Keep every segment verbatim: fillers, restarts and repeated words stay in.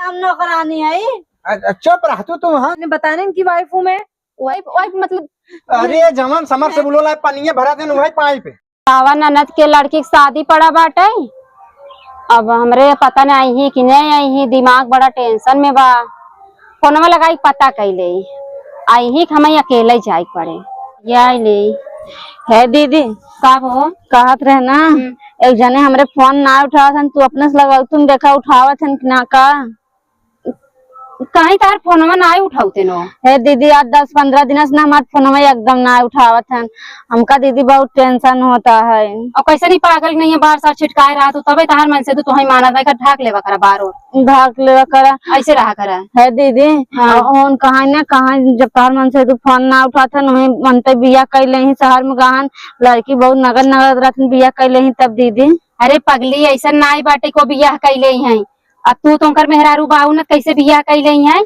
हम नौकरानी है। अ-, अ, चुप रह तू, तू, हाँ। मैंने बताने की वाइफ हूँ मैं। वाइफ, वाइफ मतलब अरे, जवन समर से बुलो ला, पनिया भरा देन, वही पाइप। बाबा ननद के लड़की के शादी पड़ा बाटे। अब हमरे पता नहीं आई ही कि नहीं आई ही, दिमाग बड़ा टेंशन में बा। फोनवा लगाई पता कैले आई ही कि हमें अकेले जाए के पड़े। ये आई ले। हे दीदी, का हो? कहत रहे ना, हम्म। एक जने हमरे फोन ना उठावत हन, तू अपने से लगाऊ, तुम देखा उठावत हन कि ना का? काहे तार फोनवा नाय उठावते नो? हे दीदी, आज दस पन्द्रह दिन से ना हमार फोनवा एकदम नाय उठावत हन। हमका दीदी बहुत टेंशन होता है। और कैसे नहीं पागल नहीं है, बार सार छिटकाए रहा तू, तबे तार मन से तू तोहई मानत है, ढाक लेवा करा बार और। ढाक लेवा करा। ऐसे रहा करा। हे दीदी, हाँ। और उन कहाँ ना कहाँ जब तार मन से तू फोन ना उठात है, वहीं मन ते बिया कैले ही शहर में गहन लड़की बहुत नगर नगर रहत बिया कैले ही तब दीदी। अरे पगली, ऐसा नाय बाटे को बिया कैले ही है। अब तू तो उनकर मेहरारू बाऊ न कैसे बियाह कइले हैं?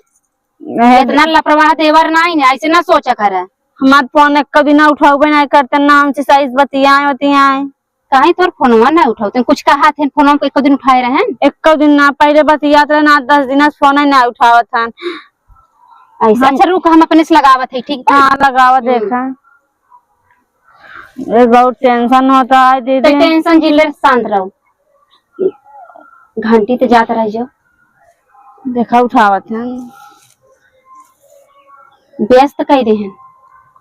नहीं। इतना लापरवाह देवर नाई ने, ऐसे ना सोचा करे। हमार फोन एक कभी ना उठावे ना करते, ना हमसे सही से बतियाए, बतियाए। काहे तोर फोनवा ना उठावते? कुछ कहा थे, फोनवा को एक दिन उठाए रहन? एक दिन ना, पहले बतियात रहन, आठ दस दिन से फोन ही ना उठावत हन। ऐसा हम अच्छा रुक, हम अपने से लगावत है, ठीक बा? हाँ, लगावा हम्म। देखा। ये बहुत टेंशन होता है तो दीदी। टेंशन जिले शांत रहो, घंटी ते जात रह जाओ। देखा उठावत है। व्यस्त कह दे हैं।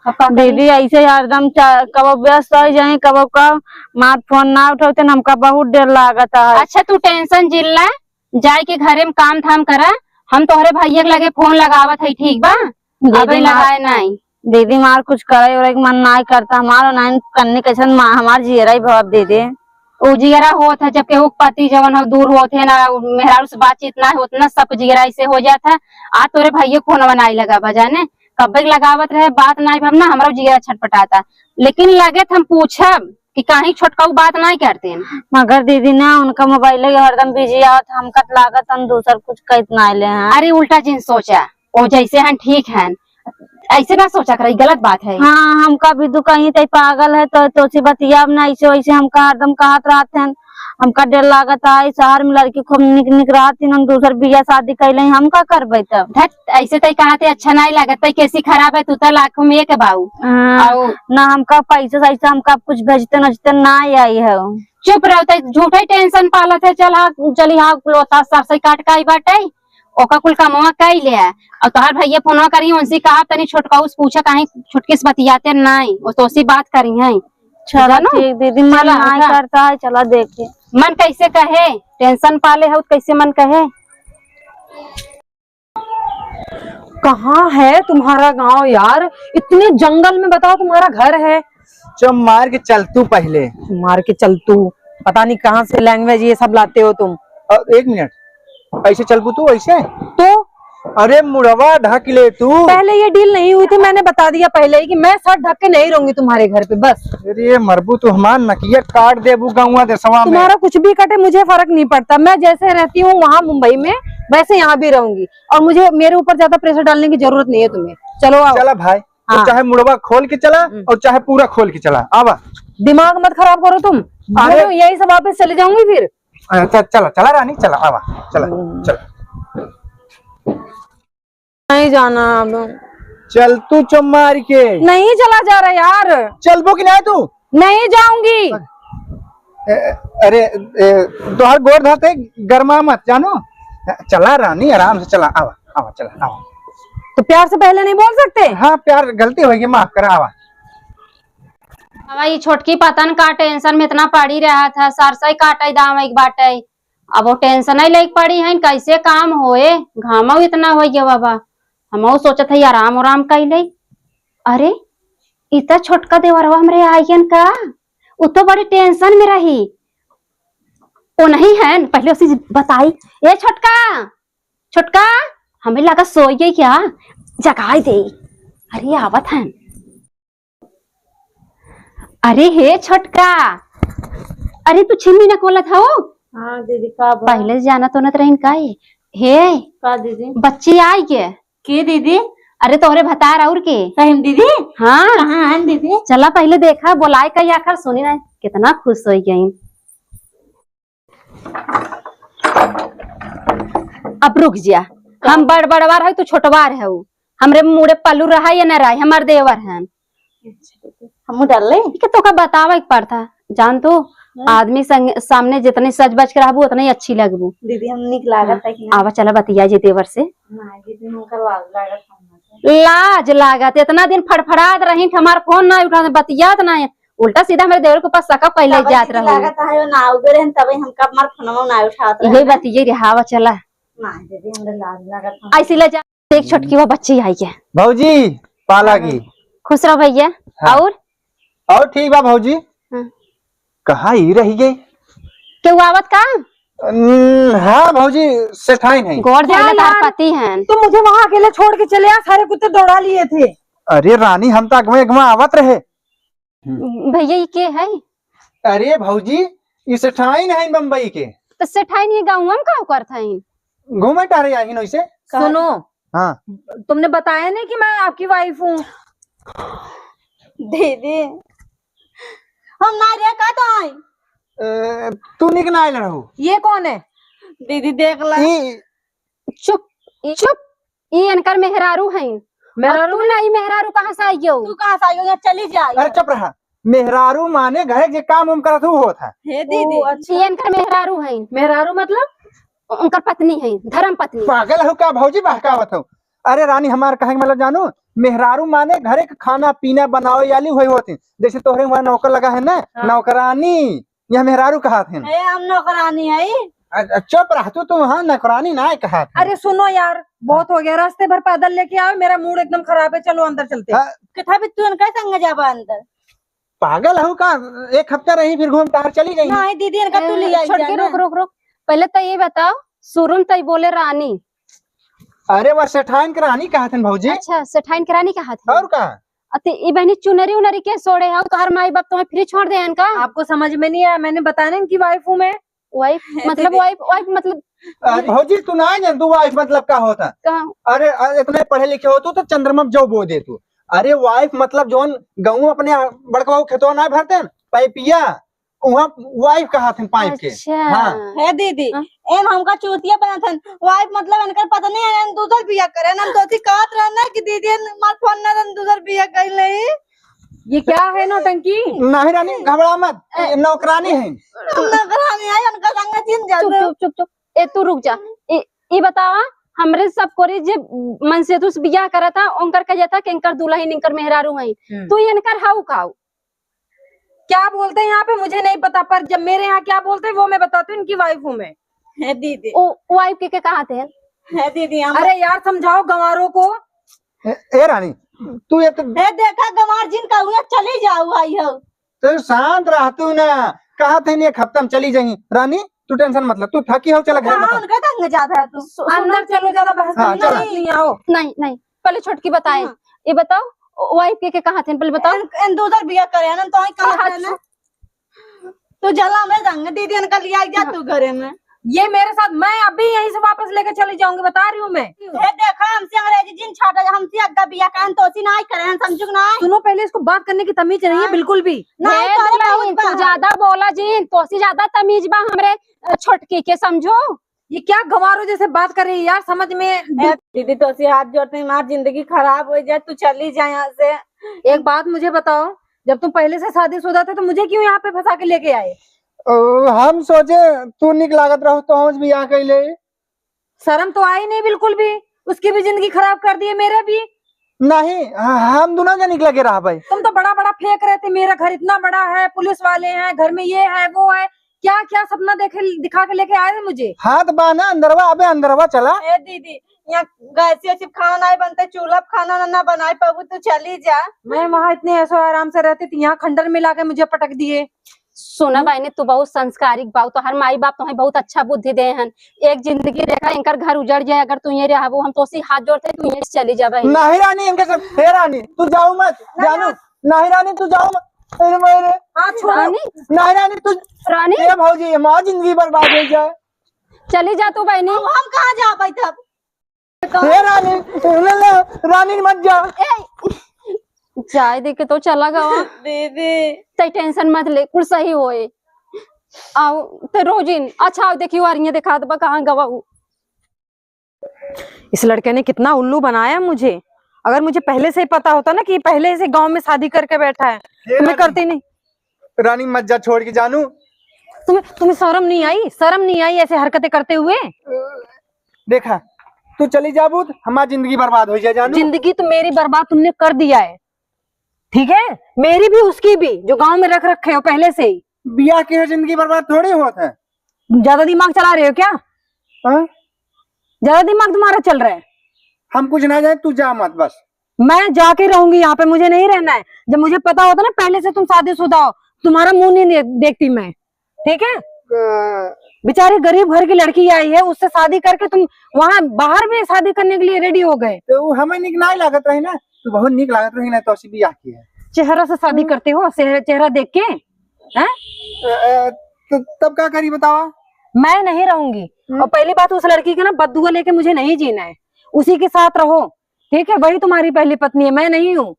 अब का करी? दीदी ऐसे ही हरदम चा-, कबो व्यस्त हो जाए, कबो कब मार फोन ना उठावते न, हमका बहुत डर लागत है। अच्छा तू टेंशन जिल्ला, जाए के घरे में काम धाम करा, हम तोहरे भैया के लगे फोन लगावत है, ठीक बा? दीदी अबे मार लगाए नाई। दीदी, हमार कुछ करे उरे के मन नाय करता, हमार नाय कन्नी कैसन मा-, हमार जियरा ही भव दीदी। उ जियरा होत है, जब केहू के पति जवन हो दूर होत है ना, उ मेहरारू से बातचीत ना होत ना, सब जियरा ऐसे हो जात है। आ तोरे भैया फोनवा नाय लगावा जाने, कब्बे के लगावत रहे, बात नाय भव ना, हमरा जियरा छटपटाता। लेकिन लगे त हम पूछब कि काहे छोटका उ बात नाय करते हैं। मगर दीदी ना, उनका मोबाइल हरदम बिजी आवत, हमका त लागत हम दूसर कुछ कहत नाय ले हैं। अरे उल्टा जिन सोचा, ओ जैसे हन ठीक हन, ऐसे ना सोचा करे, गलत बात है। हाँ, हमका भी दू कहीं तई पागल है तो तोसी बतिया ना ऐसे वैसे हमका हरदम कहत रहत हन। हमका डर लागत है, शहर में लड़की खूब निक निक रहत हन, हम दूसर बिया शादी कैले, हम का करबे तब? धत, ऐसे तई कहते अच्छा नहीं लागत, तई कैसी खराब है, तू तो लाखों में एक बाऊ। हाँ, आओ। ना हमका पैसा सैसा हमका कुछ भेजते नजते ना आई है। चुप रहो, तई झूठे टेंशन पालत है। चल हाँ, चली हाँ, लोता सरसई काट काई बाटे। ओका कुल कमवा कई ले। और तोहार भैया फोनवा करी, उनसे कहा तनी छोटकाऊ से पूछा काहे छोटकी से बतियाते नाई, वो तोसी बात करी हैं। चला जानो? ठीक दीदी, मन चला, नाई उठा। करता है, चला देखे। मन कैसे कहे, टेंशन पाले हो कैसे मन कहे। कहाँ है तुम्हारा गांव यार, इतने जंगल में बताओ तुम्हारा घर है। चुप मार के चल तू पहले। मार के चल तू, पता नहीं कहाँ से लैंग्वेज ये सब लाते हो तुम। अ, एक मिनट, ऐसे चलबू तू ऐसे? तो? अरे मुड़वा ढक ले तू। पहले ये डील नहीं हुई थी, मैंने बता दिया पहले ही कि मैं सर ढक के नहीं रहूंगी तुम्हारे घर पे, बस। अरे मरबू तू, हमार नकिया काट देबू गौवा देसवा में। तुम्हारा कुछ भी कटे, मुझे फर्क नहीं पड़ता, मैं जैसे रहती हूँ वहाँ मुंबई में, वैसे यहाँ भी रहूंगी। और मुझे, मेरे ऊपर ज्यादा प्रेशर डालने की जरूरत नहीं है तुम्हें। चलो आओ। चला भाई, तो हाँ। चाहे मुड़वा खोल के चला हम्म। और चाहे पूरा खोल के चला। आवा। दिमाग मत खराब करो तुम। अरे। बोलो, यही से वापस चली जाऊंगी फिर। अच्छा, चला, चला रानी, चला, आवा, चला, हम्म। चला। नहीं जाना अब। चल तू चुप मार के। नहीं चला जा रहा यार। चलबो कि नहीं तू? नहीं जाऊंगी। ए, अरे, ए, तोहर गोड़ धरते, गरमा मत, जानो। चला रानी, आराम से चला, आवा, आवा, चला, आवा। तो प्यार से पहले नहीं बोल सकते? हाँ, प्यार गलती होई, माफ करा, आवा। अब ई छोटकी पता न का टेंशन में इतना पड़ी रहा था, सरसई काटे दाम एक बाटे। अब वो टेंशन ही लेके पड़ी है, कैसे काम होए, घामो इतना हो गया बाबा। हमहू सोचत है आराम आराम कर ले। अरे, इ त छोटका देवरवा हमरे आइयन का, उ तो बड़ी टेंशन में रही। ओ नहीं है, पहले उसी बताई, ए छोटका, छोटका, हमें लगा सोई गई क्या, जगाई दे। अरे आवत है। अरे हे छोटका, अरे तू छिमी न कोलत हो? हाँ दीदी, का बोला? पहले से जानत ओनत रहिन का ई? हे, का दीदी? बच्ची आई के? के दीदी? अरे तोहरे भतार और के? सही में दीदी? हाँ। कहाँ है दीदी? चला पहले देखा, बोलाए का आखिर सुनी ना, कितना खुश हो गई। अब रुक जा, का? हम बड़ बड़वार है, तू छोटवार है। हमरे मुड़े पलू रहा या न रहा, हमार देवर हैं। अच्छा, ठीक है। हमहू डाल ले। ठीक है, तोका बतावे के पड़ता, जान तू, हाँ। आदमी संग, सामने जितनी सज बज के रहबू, उतनी अच्छी लगबू। दीदी, हम नीक लागत हाँ। है कि ना? आवा, चला बतिया जे देवर से। ना, दीदी, हमका लाज लागत है। लाज लागत, इतना दिन फड़फड़ात रही, हमार फोन ना उठाते, बतियात ना है, उल्टा सीधा हमारे देवर के पास शक कैले तब जात दीदी रही। लागत है, वो ना आउगे रहन, तबे हमका हमार फोनवा ना उठावत यही रहन। बतिये रे, आवा, चला। ना, दीदी, हमरे लाज लागत है। ऐसी ले जा। एक छोटकी वो बच्ची आई है। भौजी, पाला की। खुश रहो भैया। हाँ। और? और ठीक बा भौजी। हाँ। कहाँ ई रही गई? केहू आवत का? न, हाँ भौजी, सेठाइन है। गोड़ क्या धइले तार यार? पति हैं। तुम मुझे वहाँ अकेले छोड़ के चले आ, सारे कुत्ते दौड़ा लिए थे। अरे रानी, हम तो अगवा अगवा आवत रहे। हम्म। भैया, ई के है? अरे भौजी, ई सेठाइन है बम्बई के। तो सेठाइन ये गाँव में का करत हैं? घूमे टहरे आई नोइसे। सुनो, हाँ। तुमने बताया नहीं कि मैं आपकी वाइफ हूँ। दीदी, हम ना रे का तो आई। ए, तू निक ना आइल रहू। ये कौन है? दीदी, देख ला। ई चुप, ई चुप। ई इनकर मेहरारू हैं। मेहरारू और तू नहीं, मेहरारू कहाँ से आई हो? तू कहाँ से आई हो? यहाँ चली जा। अरे चुप रहा। मेहरारू माने घरे जे काम उम करत हो, होत है। हे दीदी। ओ, अच्छा। ई इनकर मेहरारू हैं। मेहरारू मतलब? उनकर पत्नी है, धर्म पत्नी। पागल हो का भौजी, बहकावत हो? अरे रानी, हमार कहे के मतलब जानू, मेहरारू माने घरे के खाना पीना बनावे वाली वही होती, जैसे तोहरे वहाँ नौकर लगा है ना, हाँ। नौकरानी, यह मेहरारू कहात है। ए, हम नौकरानी है। अ-, अ, चुप रह तू, तू वहाँ नौकरानी ना कहात है। अरे सुनो यार, बहुत हो गया, रास्ते भर पैदल लेके आओ, मेरा मूड एकदम खराब है, चलो अंदर चलते हैं। हाँ। किथा भी तू इनका संग जाबा अंदर। पागल हो का? एक हफ्ता रही, फिर घूम टहर चली गई। नहीं दीदी, इनका तू ए, ले आई छोटकी, जाना। रुक, रुक, रुक। पहले तो ये बताओ, शुरू में तो ये बोले रानी। अरे, वह सेठाइन के रानी कहात हैं भौजी। अच्छा, सेठाइन के रानी कहात हैं। और का? अते ई बहनी, चुनरी उनरी के सोड़े हो, तोहर माई बाप तुम्हें फ्री छोड़ दे हैं का? आपको समझ में नहीं आया, मैंने बताया ना इनकी वाइफ हूँ मैं। वाइफ मतलब, दीदी। वाइफ, वाइफ मतलब अरे भौजी, तू ना जान तू वाइफ मतलब का होता? का? अरे, अरे, इतने पढ़े लिखे हो तू तो चंद्रमा में जो बो दे तू। अरे वाइफ मतलब जौन गहूं अपने बड़कवा खेतवा ना भरते हैं, पाइपिया, वहाँ वाइफ कहात हैं पाइप के। अच्छा। हाँ। हे दीदी, हाँ। एम हमका चूतिया बनत हन। वाइफ मतलब इनकर पत्नी है, हम दूसर बियाह करे। हम दोती कहत रहन ना कि दीदी हमार फोन ना दन दूसर बियाह कर ले। ये क्या है नौटंकी? नहीं रानी, घबरा मत, ए, नौकरानी है। नौकरानी है, इनका संग चिन जा चुप, दो। चुप, चुप, चुप। ए, तू रुक जा। ए, ई बतावा, हमरे सब कोरी जे मनसेधु से बियाह करा था, उनकर कह जाता कि इनकर दुल्हन, इनकर मेहरारू है। हम्म। तू इनकर हाउ काऊ? क्या बोलते हैं यहाँ पे मुझे नहीं पता, पर जब मेरे यहाँ क्या बोलते हैं वो मैं बताती हूँ, इनकी वाइफ हूँ मैं। है दीदी। ओ, वाइफ के, के कहा थे? है दीदी, हम अरे यार, समझाओ गंवारों को। ए, ए रानी, तू ये तो ए, देखा गंवार जिन का हुआ, चली जाओ आई हो। तो शांत रह तू ना, कहा थे एक हफ्ता में चली जाई। रानी, तू टेंशन मत ले, तू थकी हो, चला घर में। उनका तंग ज्यादा है तू। सु-, अंदर सुनो, चलो, ज्यादा बहस हाँ, करना चलो। नहीं, आओ। नहीं, नहीं, पहले छोटकी बताए। हाँ। ये बताओ, वाइफ के, के कहा थे, पहले बताओ। एन, एन दूसर बियाह करे, एन तो आई कहा हाँ, थे ना। अच्छा। तो जला में रंग दीदी इनका लिया जा हाँ। तू घरे में। ये मेरे साथ, मैं अभी यहीं से वापस लेके चली जाऊंगी, बता रही हूँ मैं। हे देखा, हमसे अंग्रेजी जिन छाटा, हमसे अग्गा बिया कहन तो सी ना करे, हम समझू ना। सुनो, पहले इसको बात करने की तमीज नहीं है हाँ। बिल्कुल भी। नहीं, हे तो अरे दुल्हन, बहुत तू बात। ज्यादा बोला जिन, तो सी ज्यादा तमीज बा हमरे, अ, छोटकी के, समझो। ये क्या गंवारों जैसे बात कर रही है यार, समझ में ए, दीदी, तो सी हाथ जोड़ते हैं, हमारी जिंदगी खराब हो जाए, तू चली जा यहाँ से। एक बात मुझे बताओ, जब तुम पहले से शादीशुदा थे तो मुझे क्यों यहाँ पे फंसा के लेके आए? ओ, हम सोचे तू निक लागत रहो तो हम भी यहाँ कैले। शर्म तो आई नहीं बिल्कुल भी, उसकी भी जिंदगी खराब कर दी है, मेरे भी। नहीं, ह-, हम दोनों जनिक लगे रहा भाई। तुम तो बड़ा बड़ा फेंक रहे थे, मेरा घर इतना बड़ा है, पुलिस वाले हैं, घर में ये है, वो है, क्या क्या सपना देखे, दिखा के लेके आए थे मुझे। हाँ तो बा ना अंदरवा, अबे अंदरवा चला। ए दीदी, यहाँ गैस वैस पे खाना नहीं बनता, चूल्हा पे खाना ना, ना बनाए पाबू, तू चली जा। मैं वहाँ इतने ऐशो आराम से रहती थी, यहाँ खंडर में लाके मुझे पटक दिए। सुना हम्म। बहनी, तू बहुत संस्कारिक बाऊ, तोहर माई बाप तुम्हें बहुत अच्छा बुद्धि दे हन। एक जिंदगी देखा, इनकर घर उजड़ जाए, अगर तू ये रहबू, हम तो उसी हाथ जोड़ते, तू ये चली जा बहनी। नहीं रानी, इनके सब, हे रानी, तू जाओ मत, नहीं, जानू, नहीं। नहीं रानी, तू जाओ मत। अरे मारे। हाँ, छोड़ो। रानी? नहीं रानी, तू रानी? ए भौजी, हमार जिंदगी बर्बाद हो जाए। चली जा तू बहनी। अब हम कहाँ जा बैठब? हे रानी, ले ले, रानी मत जा। ए, जाए दे के तो चला गवा। दीदी। तै टेंशन मत ले, कुल सही होए। आओ, ते रोजिन, अच्छा आओ देखियो, आ रही है, दिखा दबा कहाँ गवा हूँ। इस लड़के ने कितना उल्लू बनाया मुझे। अगर मुझे पहले से ही पता होता ना कि ये पहले से गांव में शादी करके बैठा है, तो मैं रानी। करती नहीं। रानी, मत जा छोड़ के जानू। तुम्हें, तुम्हें शर्म नहीं आई? शर्म नहीं आई ऐसे हरकतें करते हुए? देखा, तू चली जाबू तो हमारी जिंदगी बर्बाद हो जाए जानू। जिंदगी तो मेरी बर्बाद तुमने कर दिया है, ठीक है, मेरी भी उसकी भी, जो गांव में रख रखे हो पहले से ही। बियाह के जिंदगी बर्बाद थोड़ी होत है। ज्यादा दिमाग चला रहे हो क्या? हाँ? ज्यादा दिमाग तुम्हारा चल रहा है। हम कुछ ना जाने, तू जा मत बस। मैं जाके रहूंगी यहाँ पे, मुझे नहीं रहना है। जब मुझे पता होता ना पहले से तुम शादीशुदा हो, तुम्हारा मुंह नहीं दे-, देखती मैं, ठीक है? अ, बेचारी गरीब घर की लड़की आई है, उससे शादी करके तुम वहाँ बाहर भी शादी करने के लिए रेडी हो गए। तो वो हमें निक नहीं लागत रही ना, तू बहुत निक लागत रही ना, तो असी बियाह किया है। चेहरा से शादी हम्म। करते हो, चेहरा, चेहरा देख के, हैं? अ, अ, तो तब का करी बतावा? मैं नहीं रहूंगी। हम्म। और पहली बात, उस लड़की के ना बददुआ लेके मुझे नहीं जीना है, उसी के साथ रहो, ठीक है? वही तुम्हारी पहली पत्नी है, मैं नहीं हूँ।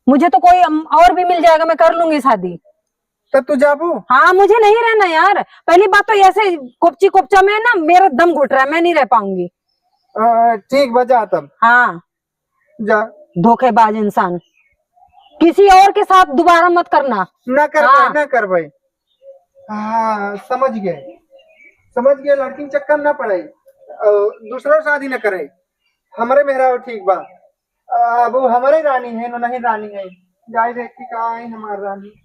मुझे तो कोई अम-, और भी मिल जाएगा, मैं कर लूंगी शादी। तो तू जाबू? हाँ, मुझे नहीं रहना यार। पहली बात तो ऐसे कोपची कोपचा में ना मेरा दम घुट रहा है, मैं नहीं रह पाऊंगी। अ, ठीक बा, जा तब। हाँ। जा। धोखेबाज इंसान, किसी और के साथ दोबारा मत करना। ना कर हाँ। भाई, ना कर भाई। हाँ, समझ गए, समझ गए। लड़की के चक्कर में ना पड़े, अ, दूसरा शादी ना करे। हमारे मेहरारू ठीक बा। अब वो हमारे रानी है, नो नहीं रानी है। जाए देखी कहाँ है हमार रानी।